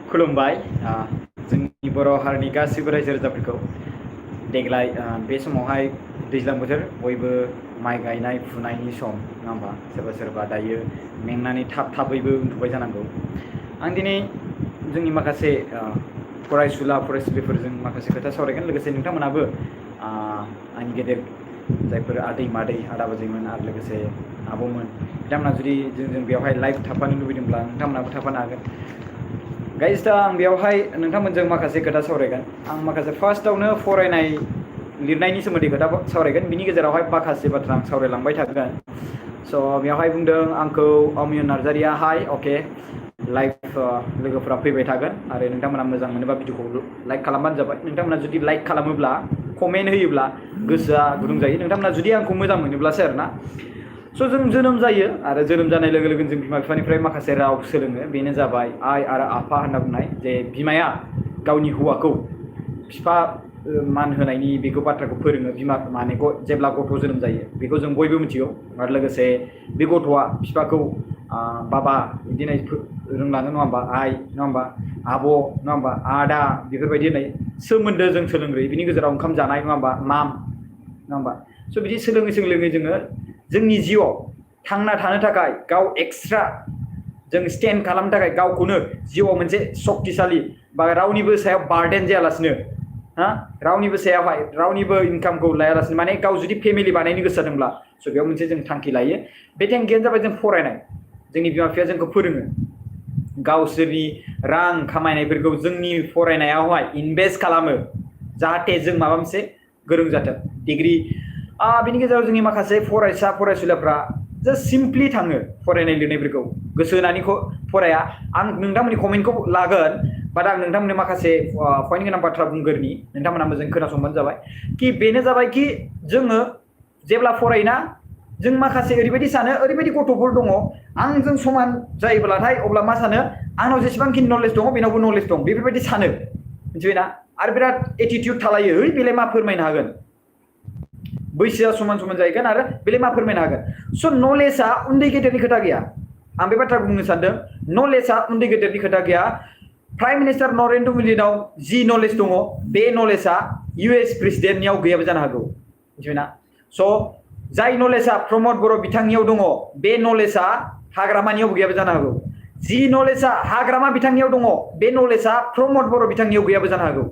खुलुमबाय जोंनि बर' हारिनि गासिबो रायजो राजाफोरखौ देग्लाय बे समावहाय दैज्लां बोथोर बयबो माइ गायनाय फुनायनि सम नङा होमबा सोरबा सोरबा दायो मेंनानै थाबैबो उन्दुबाय जानांगौ आं दिनै जोंनि माखासे फरायसुला फरायसुलिफोरजों माखासे खोथा सावरायगोन लोगोसे नोंथांमोनाबो आंनि गेदेर जायफोर आदै मादै आदा बाजैमोन आरो लोगोसे आब'मोन बिथांमोना जुदि जों बेवहाय लाइभ थाफानो लुबैदोंब्ला नोंथांमोनाबो थाफानो हागोन गाइस दा आं बेवहाय नोंथांमोनजों माखासे खोथा सावरायगोन आं माखासे फार्स्टआवनो फरायनाय लिरनायनि सोमोन्दै खोथा सावरायगोन बिनि गेजेरावहाय माखासे बाथ्रा आं सावरायलांबाय थागोन स' बेवहाय बुंदों आंखौ अमिय नार्जारिया हाय अके लाइभ लोगोफोरा फैबाय थागोन आरो नोंथांमोना मोजां मोनोबा भिडिअखौ लाइक खालामबानो जाबाय नोंथांमोना जुदि लाइक खालामोब्ला कमेन्ट होयोब्ला गोसोआ गुदुं जायो नोंथांमोना जुदि आंखौ मोजां मोनोब्लासो आरोना स' जों जोनोम जायो आरो जोनोम जानाय लोगो लोगोनो जों बिमा बिफानिफ्राय माखासे राव सोलोङो बेनो जाबाय आइ आरो आफा होनना बुंनाय जे बिमाया गावनि हौवाखौ बिफा मान होनायनि बेखौ बाथ्राखौ फोरोङो बिमा माने जेब्ला गथ' जोनोम जायो बेखौ जों बयबो मिथिगौ आरो लोगोसे बे गथ'आ बिफाखौ बाबा बिदिनो रोंलाङो नङा होमबा आइ नङा होमबा आब' नङा होमबा आदा बेफोरबायदि होननाय सोमोन्दो जों सोलोंग्रोयो बिनि गेजेराव ओंखाम जानाय नङा होमबा माम नङा होमबा स' बिदि सोलोङै जोङो जोंनि जिउआव थांना थानो थाखाय गाव एक्सट्रा जों स्टेन्ड खालामनो थाखाय गावखौनो जिउआव मोनसे सक्तिशालि बा रावनिबो सायाव बार्डेन जायालासिनो रावनिबो सायावहाय रावनिबो इनकामखौ लायालासिनो माने गाव जुदि फेमिलि बानायनो गोसो जादोंब्ला स' बेयाव मोनसे जों थांखि लायो बे थांखियानो जाबाय जों फरायनाय जोंनि बिमा बिफाया जोंखौ फोरोङो गावसोरनि रां खामायनायफोरखौ जोंनि फरायनायावहाय इनभेस्ट खालामो जाहाथे जों माबा मोनसे गोरों जाथों डिग्रि बिनि गेजेराव जोंनि माखासे फरायसा फरायसुलाफ्रा जास्ट सिम्पलि थाङो फरायनाय लिरनायफोरखौ गोसो होनानै फराया आं नोंथांमोननि कमेन्टखौ लागोन बाट आं नोंथांमोननो माखासे पइन्ट गोनां बाथ्रा बुंगोरनि नोंथांमोना मोजां खोनासंबानो जाबाय कि बेनो जाबाय कि जोङो जेब्ला फरायोना जों माखासे ओरैबायदि सानो ओरैबायदि गथ'फोर दङ आंजों समान जायोब्लाथाय अब्ला मा सानो आंनाव जेसेबांखिनि नलेज दङ बेनावबो नलेज दं बेफोरबायदि सानो मिथिबायना आरो बिराद एटिटिउड थालायो है बेलाय मा फोरमायनो हागोन बैसोआ समान समान जाहैगोन आरो बेलाय मा फोरमायनो हागोन स' नलेजआ उन्दै गेदेरनि खोथा गैया आं बे बाथ्राखौ बुंनो सानदों नलेजआ उन्दै गेदेरनि खोथा गैया प्राइम मिनिस्टार नरेन्द्र मदिनाव जि नलेज दङ बे नलेजआ US प्रेसिडेन्टनियाव गैयाबो जानो हागौ मिथिबायना स' जाय नलेजआ प्रमद बर' बिथांनियाव दङ बे नलेजआ हाग्रामानियाव गैयाबो जानो हागौ जि नलेजआ हाग्रामा बिथांनियाव दङ बे नलेजआ प्रमद बर' बिथांनियाव गैयाबो जानो हागौ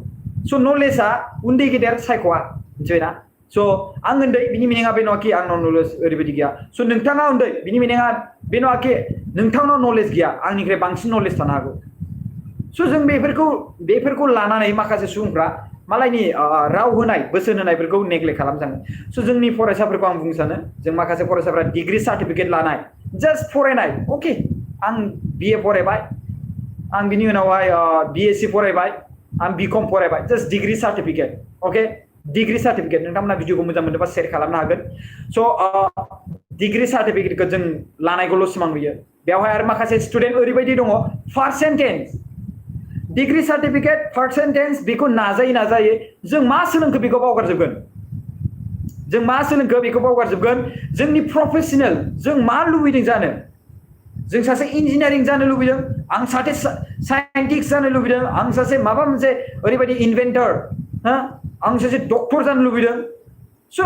स' नलेजआ उन्दै गेदेर सायख'आ मिथिबायना स' आं उन्दै बिनि मिनिङा बे नङाखि आंनाव नलेज ओरैबायदि गैया स' नोंथाङा उन्दै बिनि मिनिङा बे नङाखि नोंथांनाव नलेज गैया आंनिफ्राय बांसिन नलेज थानो हागौ स' जों बेफोरखौ लानानै माखासे सुबुंफ्रा मालायनि राव होनाय बोसोन होनायफोरखौ नेग्लेक्ट खालामजाङो स' जोंनि फरायसाफोरखौ आं बुंनो सानो जों माखासे फरायसाफ्रा डिग्री सार्टिफिकेट लानाय जास्ट फरायनाय अके आं BA फरायबाय आं बिनि उनावहाय BSc फरायबाय आं BCom फरायबाय जास्ट डिग्री सार्टिफिकेट अके डिग्री सार्टिफिकेट नोंथांमोना भिडिअखौ मोजां मोनोबा शेयार खालामनो हागोन स' डिग्री सार्टिफिकेटखौ जों लानायखौल' सिमां नुयो बेवहाय आरो माखासे स्टुडेन्ट ओरैबायदि दङ पार्सेन्टेज डिग्री सार्टिफिकेट पार्सेन्टेज बेखौ नाजायै जों मा सोलोंखो बेखौ बावगारजोबगोन जोंनि प्रफेशनेल जों मा लुबैदों जानो जों सासे इन्जिनियारिं जानो लुबैदों आं सासे साइन्टिस्ट जानो लुबैदों आं सासे माबा मोनसे ओरैबायदि इनभेन्टर आं सासे डक्टर जानो लुबैदों स'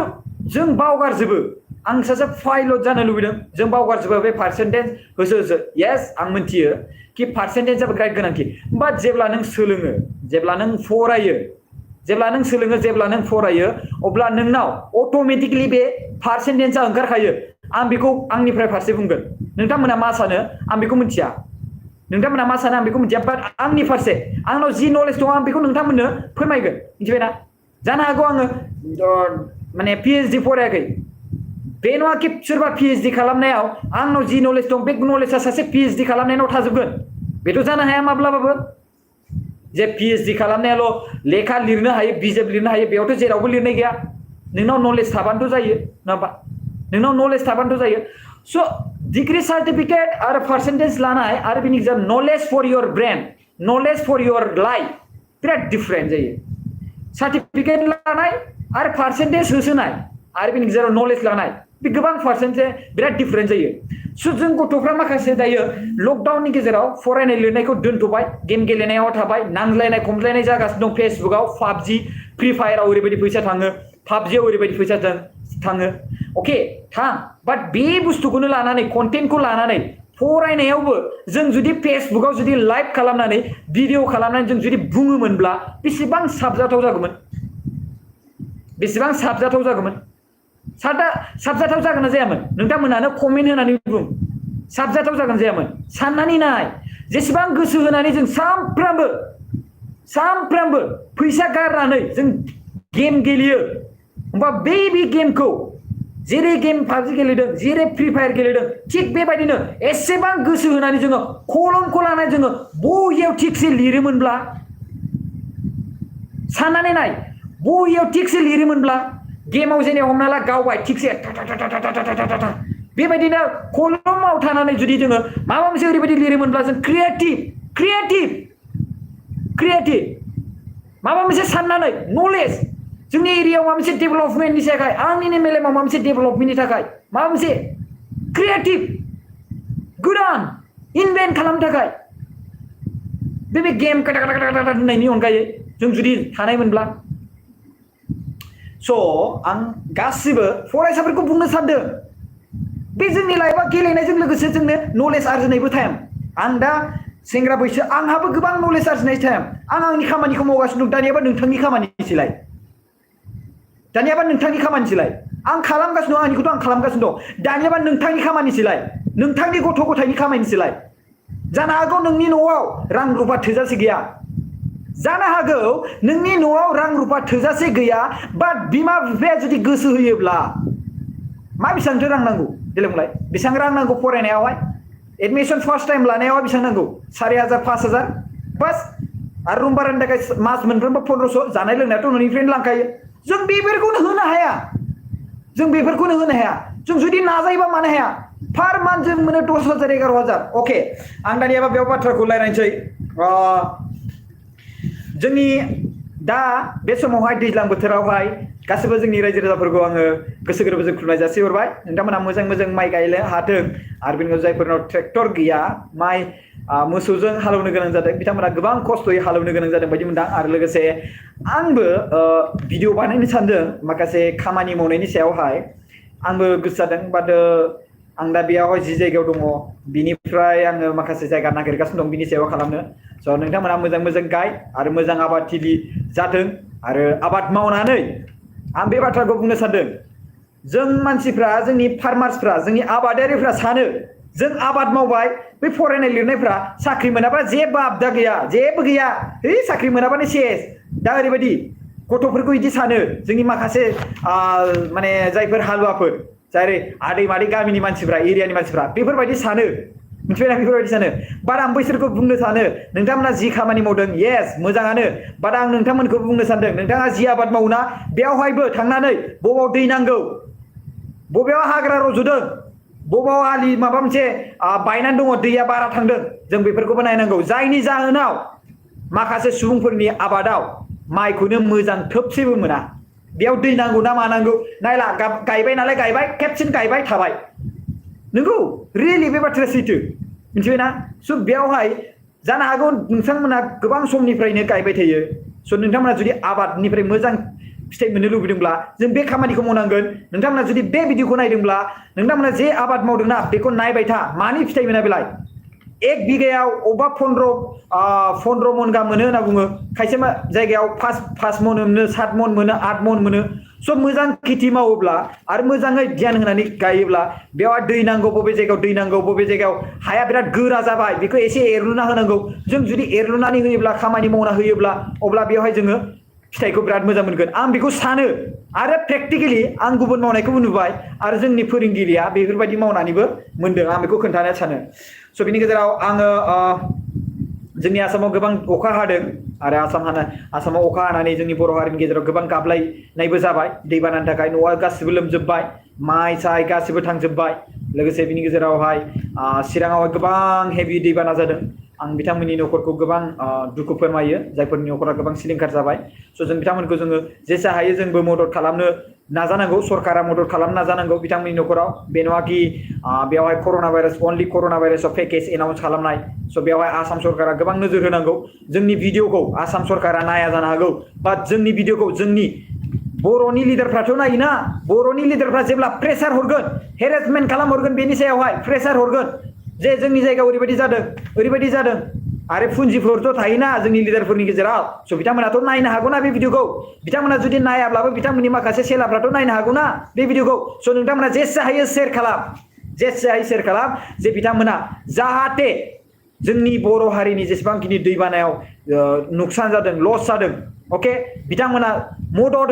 जों बावगारजोबो आं सासे पाइलट जानो लुबैदों जों बावगारजोबो बे पार्सेन्टेज होसो येस आं मिथियो कि पार्सेन्टेजआ बिराद गोनांथि बाट जेब्ला नों सोलोङो जेब्ला नों फरायो अब्ला नोंनाव अट'मेटिकलि बे पार्सेन्टेजआ ओंखारखायो आं बेखौ आंनिफ्राय फारसे बुंगोन नोंथांमोना मा सानो आं बेखौ मिथिया बाट आंनि फारसे आंनाव जि नलेज दं आं बेखौ नोंथांमोननो फोरमायगोन मिथिबायना जानो हागौ आङो माने PhD फरायाखै बे नङा कि सोरबा PhD खालामनायाव आंनाव जि नलेज दं बे नलेजआ सासे PhD खालामनायाव थाजोबगोन बेथ' जानो हाया माब्लाबाबो जे PhD खालामनायाल' लेखा लिरनो हायो बिजाब लिरनो हायो बेयावथ' जेरावबो लिरनाय गैया नोंनाव नलेज थाबानोथ' जायो नङा नोंनाव नलेज थाबानोथ' जायो स' डिग्री सार्टिफिकेट आरो पार्सेन्टेज लानाय आरो बिनि गेजेराव knowledge for your brain knowledge for your life बिराद डिफारेन्ट जायो सार्टिफिकेट लानाय आरो पार्सेन्टेज होसोनाय आरो बिनि गेजेराव नलेज लानाय बे गोबां पार्सेन्टसे बिराद डिफारेन्ट जायो स' जों गथ'फ्रा माखासे दायो लकडाउननि गेजेराव फरायनाय लिरनायखौ दोनथ'बाय गेम गेलेनायाव थाबाय नांज्लायनाय खमज्लायनाय जागासिनो दं फेसबुकाव पाबजि फ्रि फायाराव ओरैबायदि फैसा थाङो पाबजियाव ओरैबायदि फैसा थाङो अके थां बाट बे बुस्थुखौनो लानानै कन्टेन्टखौ लानानै फरायनायावबो जों जुदि फेसबुकाव जुदि लाइभ खालामनानै भिडिअ खालामनानै जों जुदि बुङोमोनब्ला बेसेबां साबजाथाव जागौमोन बेसेबां साबजाथाव जागौमोन साबजाथाव जागोन ना जायामोन नोंथांमोनानो कमेन्ट होनानै बुं साबजाथाव जागोन जायामोन साननानै नाय जेसेबां गोसो होनानै जों सामफ्रामबो फैसा गारनानै जों गेम गेलेयो होमबा बे गेमखौ जेरै गेम पाबजि गेलेदों जेरै फ्रि फायार गेलेदों थिग बेबायदिनो एसेबां गोसो होनानै जोङो कलमखौ लानानै जोङो बहियाव थिगसे लिरोमोनब्ला साननानै नाय बहियाव थिगसे लिरोमोनब्ला गेमाव जेने हमना ला गावबाय थिगसे बेबायदिनो कलमाव थानानै जुदि जोङो माबा मोनसे ओरैबायदि लिरोमोनब्ला जों क्रिएटिभ माबा मोनसे साननानै नलेज जोंनि एरियायाव माबा मोनसे डेभेलपमेन्टनि थाखाय आंनिनो मेलेमाव माबा मोनसे डेभेलपमेन्टनि थाखाय माबा मोनसे क्रिएटिभ गोदान इनभेन्ट खालामनो थाखाय बे गेम काटा होननायनि अनगायै जों जुदि थानायमोनब्ला स' आं गासिबो फरायसाफोरखौ बुंनो सानदों बे जोंनि लाइफआ गेलेनायजों लोगोसे जोंनो नलेज आरजिनायबो टाइम आं दा सेंग्रा बैसो आंहाबो गोबां नलेज आरजिनाय टाइम आं आंनि खामानिखौ मावगासिनो दं दानियाबा नोंथांनि खामानिसैलाय आं खालामगासिनो दं आंनिखौथ' आं खालामगासिनो दं दानियाबा नोंथांनि खामानिसैलाय नोंथांनि गथ' गथायनि खामानिसैलाय जानो हागौ नोंनि न'आव रां रुफा थोजासे गैया जानो हागौ नोंनि न'आव रां रुफा थोजासे गैया बाट बिमा बिफाया जुदि गोसो होयोब्ला मा बेसेबांथो रां नांगौ देलाय बेसेबां रां नांगौ फरायनायावहाय एडमिशन फार्स्ट टाइम लानायावहाय बेसेबां नांगौ 4,000 5,000 बास आरो रुम भारानि थाखाय मास मोनफ्रोमबो 1500 जानाय लोंनायाथ' न'निफ्रायनो लांखायो जों बेफोरखौनो होनो हाया जों जुदि नाजायोबा मानो हाया पार मान्थ जों मोनो 10,000 11,000 अके आं दानियाबा बेयाव बाथ्राखौ रायलायनोसै जोंनि दा बे समावहाय दैज्लां बोथोरावहाय गासिबो जोंनि रायजो राजाफोरखौ आङो गोसो गोरबोजों खुलुमनाय जासिहरबाय नोंथांमोना मोजां माइ गायनो हाथों आरो बेनि उनाव जायफोरनाव ट्रेक्टर गैया माइ मोसौजों हालेवनो गोनां जादों बिथांमोना गोबां खस्थ'यै हालेवनो गोनां जादों बायदि मोनदों आरो लोगोसे आंबो भिडिअ बानायनो सानदों माखासे खामानि मावनायनि सायावहाय आंबो गोसो जादों बाट आं दा बेयावहाय जि जायगायाव दङ बिनिफ्राय आङो माखासे जायगा नागिरगासिनो दं बिनि सायाव खालामनो स' नोंथांमोना मोजां गाय आरो मोजां आबादथिलि जाथों आरो आबाद मावनानै आं बे बाथ्राखौ बुंनो सानदों जों मानसिफ्रा जोंनि फार्मार्सफ्रा जोंनि आबादारिफ्रा सानो जों आबाद मावबाय बे फरायनाय लिरनायफ्रा साख्रि मोनाबा जेबो आबदा गैया जेबो गैया साख्रि मोनाबानो सेस दा ओरैबायदि गथ'फोरखौ बिदि सानो जोंनि माखासे माने जायफोर हालुवाफोर जाय आदै मादै गामिनि मानसिफ्रा एरियानि मानसिफ्रा बेफोरबायदि सानो मिथिबायना बेफोरबायदि सानो बाट आं बैसोरखौ बुंनो सानो नोंथांमोना जि खामानि मावदों येस मोजाङानो बाट आं नोंथांमोनखौ बुंनो सानदों नोंथाङा जि आबाद मावोना बेयावहायबो थांनानै बबाव दै नांगौ बबेयाव हाग्रा रज'दों बबाव आलि माबा मोनसे बायनानै दङ दैया बारा थांदों जों बेफोरखौबो नायनांगौ जायनि जाहोनाव माखासे सुबुंफोरनि आबादाव माइखौनो मोजां थोबसेबो मोना बेयाव दै नांगौ ना मा नांगौ नायला गायबाय नालाय गायबाय खेबसेनो गायबाय थाबाय नंगौ रियेलि बे बाथ्राया सैथो मिथिबायना स' बेयावहाय जानो हागौ नोंथांमोना गोबां समनिफ्रायनो गायबाय थायो स' नोंथांमोना जुदि आबादनिफ्राय मोजां फिथाइ मोननो लुबैदोंब्ला जों बे खामानिखौ मावनांगोन नोंथांमोना जुदि बे भिडिअखौ नायदोंब्ला नोंथांमोना जे आबाद मावदोंना बेखौ नायबाय था मानि फिथाइ मोना बेलाय 1 बिघायाव अबा 15 मन गाहाम मोनो होनना बुङो खायसे जायगायाव 5 मन मोनो 7 मन मोनो 8 मन मोनो स' मोजां खेथि मावोब्ला आरो मोजाङै ध्यान होनानै गायोब्ला बेयाव दै नांगौ बबे जायगायाव दै नांगौ बबे जायगायाव हाया बिराद गोरा जाबाय बेखौ एसे एरलुना होनांगौ जों जुदि एरलुनानै होयोब्ला खामानि मावना होयोब्ला अब्ला बेवहाय जोङो फिथाइखौ बिराद मोजां मोनगोन आं बेखौ सानो आरो प्रेक्टिकेलि आं गुबुन मावनायखौबो नुबाय आरो जोंनि फोरोंगिरिया बेफोरबायदि मावनानैबो मोनदों आं बेखौ खोन्थानो सानो स' बिनि गेजेराव आङो जोंनि आसामाव गोबां अखा हादों आरो आसामाव अखा हानानै जोंनि बर' हारिनि गेजेराव गोबां गाबलायनायबो जाबाय दैबानानि थाखाय न'आ गासिबो लोमजोबबाय माइ साय गासिबो थांजोबबाय लोगोसे बिनि गेजेरावहाय चिराङावहाय गोबां हेभि दैबाना जादों आं बिथांमोननि न'खरखौ गोबां दुखु फोरमायो जायफोरनि न'खरा गोबां सिलिंखार जाबाय स' जों बिथांमोनखौ जोङो जेसे हायो जोंबो मदद खालामनो नाजानांगौ सरकारा मदद खालामनो नाजानांगौ बिथांमोननि न'खराव बे नङा कि बेवहाय कर'ना भाइरास अनलि कर'ना भाइरासआव पेकेज एनाउन्स खालामनाय स' बेवहाय आसाम सरकारा गोबां नोजोर होनांगौ जोंनि भिडिअखौ आसाम सरकारा नाया जानो हागौ बाट जोंनि भिडिअखौ जोंनि बर'नि लिडारफ्राथ' नायोना बर'नि लिडारफ्रा जेब्ला प्रेसार हरगोन हेरेसमेन्ट खालामहरगोन बेनि सायावहाय प्रेसार हरगोन जे जोंनि जायगायाव ओरैबायदि जादों आरो फुन्जिफोरथ' थायोना जोंनि लिडारफोरनि गेजेराव स' बिथांमोनाथ' नायनो हागौना बे भिडिअखौ बिथांमोना जुदि नायाब्लाबो बिथांमोननि माखासे सेलाफ्राथ' नायनो हागौना बे भिडिअखौ स' नोंथांमोना जेसे हायो शेयार खालाम जे बिथांमोना जाहाथे जोंनि बर' हारिनि जेसेबांखिनि दैबानायाव नुकसान जादों लस जादों अके बिथांमोना मदद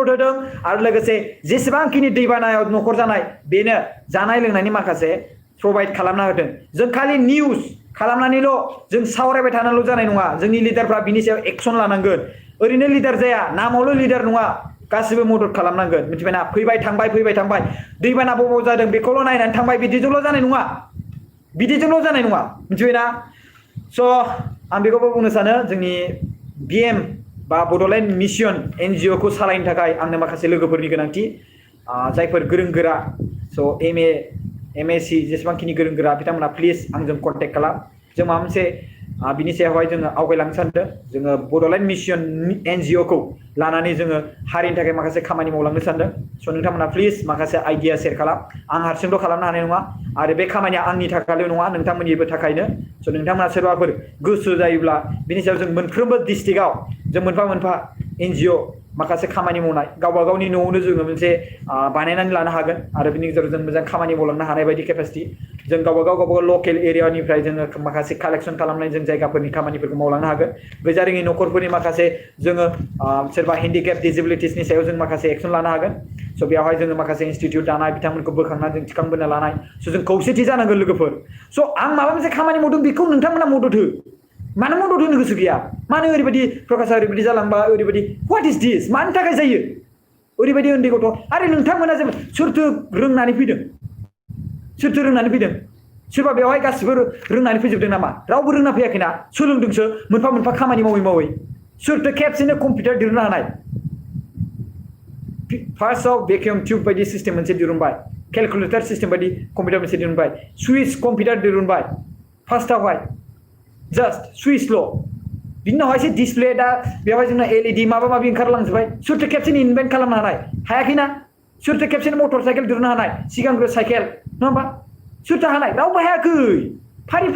होदों आरो लोगोसे जेसेबांखिनि दैबानायाव न'खर जानाय बेनो जानाय लोंनायनि माखासे प्रभाइड खालामना होदों जों खालि निउज खालामनानैल' जों सावरायबाय थानानैल' जानाय नङा जोंनि लिडारफ्रा बिनि सायाव एक्सन लानांगोन ओरैनो लिडार जाया नामावल' लिडार नङा गासिबो मदद खालामनांगोन मिथिबायना फैबाय थांबाय दैबाना बबाव जादों बेखौल' नायनानै थांबाय बिदिजोंल' जानाय नङा मिथिबायना स' आं बेखौबो बुंनो सानो जोंनि BM बा बड'लेण्ड मिशन NGO खौ सालायनो थाखाय आंनो माखासे लोगोफोरनि गोनांथि जायफोर गोरों गोरा स' MSc जेसेबांखिनि गोरों गोरा बिथांमोना प्लिज आंजों कन्टेक्ट खालाम जों माबा मोनसे बिनि सायावहाय जोङो आवगायलांनो सानदों जोङो बड'लेण्ड मिशन NGO खौ लानानै जोङो हारिनि थाखाय माखासे खामानि मावलांनो सानदों स' नोंथांमोना प्लिज माखासे आइडिया शेयार खालाम आं हारसिंथ' खालामनो हानाय नङा आरो बे खामानिया आंनि थाखायल' नङा नोंथांमोननिबो थाखायनो स' नोंथांमोना सोरबाफोर गोसो जायोब्ला बिनि सायाव जों मोनफ्रोमबो डिस्ट्रिक्टआव जों मोनफा NGO माखासे खामानि मावनाय गावबा गावनि न'आवनो जोङो मोनसे बानायनानै लानो हागोन आरो बिनि गेजेराव जों मोजां खामानि मावलांनो हानाय बायदि केपासिटि जों गावबा गाव लकेल एरियानिफ्राय जोङो माखासे कालेक्सन खालामनाय जों जायगाफोरनि खामानिफोरखौ मावलांनो हागोन गैजारोङि न'खरफोरनि माखासे जोङो सोरबा हेन्डिकेप डिसेबिलिटिसनि सायाव जों माखासे एक्सन लानो हागोन स' बेवहाय जोङो माखासे इनस्टिट्युट दानाय बिथांमोनखौ बोखांनानै जों थिखांबोनो लानाय स' जों खौसेथि जानांगोन लोगोफोर स' आं माबा मोनसे खामानि मावदों बेखौ नोंथांमोना मदद हो मानो मदद होनो गोसो गैया मानो ओरैबायदि प्रकाशआ ओरैबायदि जालांबा ओरैबायदि व्हाट इज दिस मानि थाखाय जायो ओरैबायदि उन्दै गथ' आरे नोंथांमोना जेबो सोरथो रोंनानै फैदों सोरबा बेवहाय गासिबो रोंनानै फैजोबदों नामा रावबो रोंना फैयाखैना सोलोंदोंसो मोनफा खामानि मावै सोरथो खेबसेनो कम्पिउटार दिहुननो हानाय फार्स्टआव भेकिउम टिउब बायदि सिस्टेम मोनसे दिहुनबाय केलकुलेटर सिस्टेम बायदि कम्पिउटार मोनसे दिहुनबाय सुइच कम्पिउटार दिहुनबाय फार्स्टआवहाय जास्ट सुइचल' बिनि उनावहायसो डिसप्ले दा बेवहाय जोंना LED माबा माबि ओंखारलांजोबबाय सोरथो खेबसेनो इनभेन्ट खालामनो हायाखैना सोरथो खेबसेनो मटर साइकेल दिहुननो हानाय सिगांग्रो साइकेल नङा होमबा सोरथो हानाय रावबो हायाखै फारि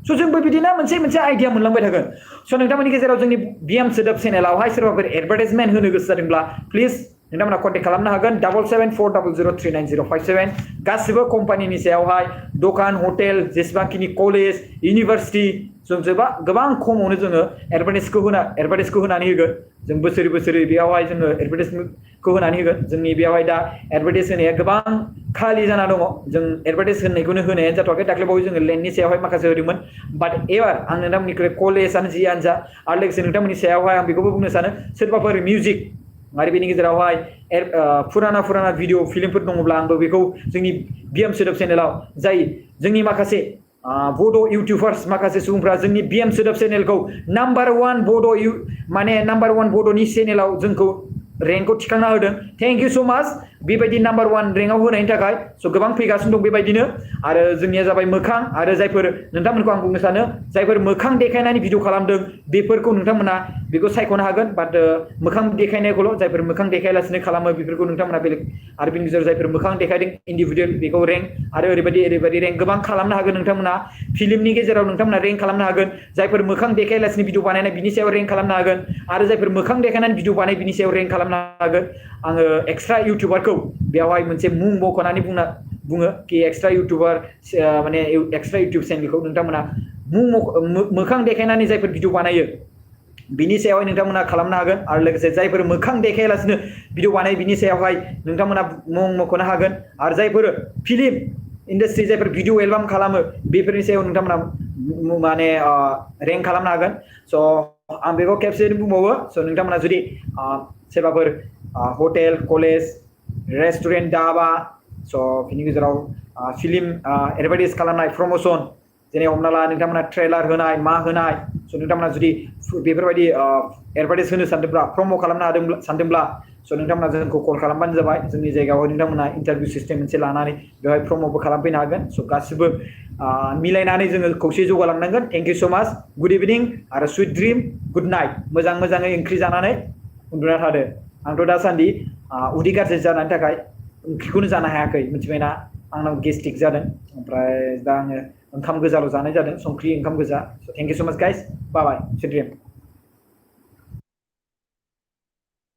स' जोंबो बिदिनो मोनसे आइडिया मोनलांबाय थागोन स' नोंथांमोननि गेजेराव जोंनि BM सोदोब चेनेलावहाय सोरबाफोर एडभार्टाइजमेन्ट होनो गोसो जादोंब्ला प्लिज नोंथांमोना कन्टेक्ट खालामनो हागोन 7740039057 गासिबो कम्पानिनि सायावहाय दखान हटेल जेसेबांखिनि कलेज इउनिभार्सिटि जों गोबां खमावनो जोङो एडभार्टाइजखौ होनानै होगोन जों बोसोरै बेयावहाय जोङो एडभार्टाइजखौ होनानै होगोन जोंनि बेयावहाय दा एडभार्टाइज होनाया गोबां खालि जाना दङ जों एडभार्टाइज होनायखौनो होनायानो जाथ'वाखै दाख्लैबावै जोङो लेन्डनि सायावहाय माखासे होदोंमोन बाट एबार आं नोंथांमोननिख्रुइ कलेजानो जियानो जा आरो लोगोसे नोंथांमोननि सायावहाय आं बेखौबो बुंनो सानो सोरबाफोर मिउजिक आरो बेनि गेजेरावहाय फुराना भिडिअ फिल्मफोर दङब्ला आंबो बेखौ जोंनि BM सोदोब चेनेलाव जाय जोंनि माखासे बड' इउटिउबार्स माखासे सुबुंफ्रा जोंनि BM सोदोब चेनेलखौ नाम्बार 1 बड'नि चेनेलाव जोंखौ रेंकखौ थिखांना होदों थेंक इउ सो माच बेबायदि नाम्बार 1 रेंकआव होनायनि थाखाय स' गोबां फैगासिनो दं बेबायदिनो आरो जोंनिया जाबाय मोखां आरो जायफोर नोंथांमोनखौ आं बुंनो सानो जायफोर मोखां देखायनानै भिडिअ खालामदों बेफोरखौ नोंथांमोना बेखौ सायख'नो हागोन बाट मोखां देखायनायखौल' जायफोर मोखां देखायालासिनो खालामो बेफोरखौ नोंथांमोना बेलेग आरो बेनि गेजेराव जायफोर मोखां देखायदों इन्डिभिजुवेल बेखौ रेंक आरो ओरैबायदि रेंक गोबां खालामनो हागोन नोंथांमोना फिल्मनि गेजेराव नोंथांमोना रेंक खालामनो हागोन जायफोर मोखां देखायालासिनो भिडिअ बानायनाय बिनि सायाव रेंक खालामनो हागोन आरो जायफोर मोखां देखायनानै भिडिअ बानाय बिनि सायाव रेंक खालामनो हागोन आङो एक्सट्रा इउटिउबारखौ बेवहाय मोनसे मुं मख'नानै बुङो कि एक्सट्रा इउटिउबार माने एक्सट्रा इउटिउब चेनेलखौ नोंथांमोना मोखां देखायनानै जायफोर भिडिअ बानायो बिनि सायावहाय नोंथांमोना खालामनो हागोन आरो लोगोसे जायफोर मोखां देखायालासिनो भिडिअ बानायो बिनि सायावहाय नोंथांमोना मुं मख'नो हागोन आरो जायफोर फिल्म इन्डास्ट्रि जायफोर भिडिअ एलबाम खालामो बेफोरनि सायाव नोंथांमोना माने रेंक खालामनो हागोन स' आं बेखौ खेबसेनो बुंबावो स' नोंथांमोना जुदि सोरबाफोर हटेल कलेज रेस्टुरेन्ट दाबा स' बिनि गेजेराव फिल्म एडभार्टाइज खालामनाय प्रमोसन जेरै हमना ला नोंथांमोना ट्रेलार होनाय मा होनाय स' नोंथांमोना जुदि बेफोरबायदि एडभार्टाइज होनो सानदोंब्ला प्रम' खालामनो सानदोंब्ला स' नोंथांमोना जोंखौ कल खालामबानो जाबाय जोंनि जायगायावहाय नोंथांमोना इन्टारभिउ सिस्टेम मोनसे लानानै बेवहाय प्रम'बो खालामफैनो हागोन स' गासिबो मिलायनानै जोङो खौसे जौगालांनांगोन थेंक इउ स' माच गुड इभिनिं आरो सुइट ड्रिम गुड नाइट मोजाङै ओंख्रि जानानै उन्दुना थादो आंथ' दासान्दि उदै गाज्रि जानायनि थाखाय ओंख्रिखौनो जानो हायाखै मिथिबायना आंनाव गेस्ट्रिक जादों ओमफ्राय दा आङो ओंखाम गोजाल' जानाय जादों संख्रि ओंखाम गोजा स' थेंक इउ स' माच गाइस बाय बाय सुइट ड्रिम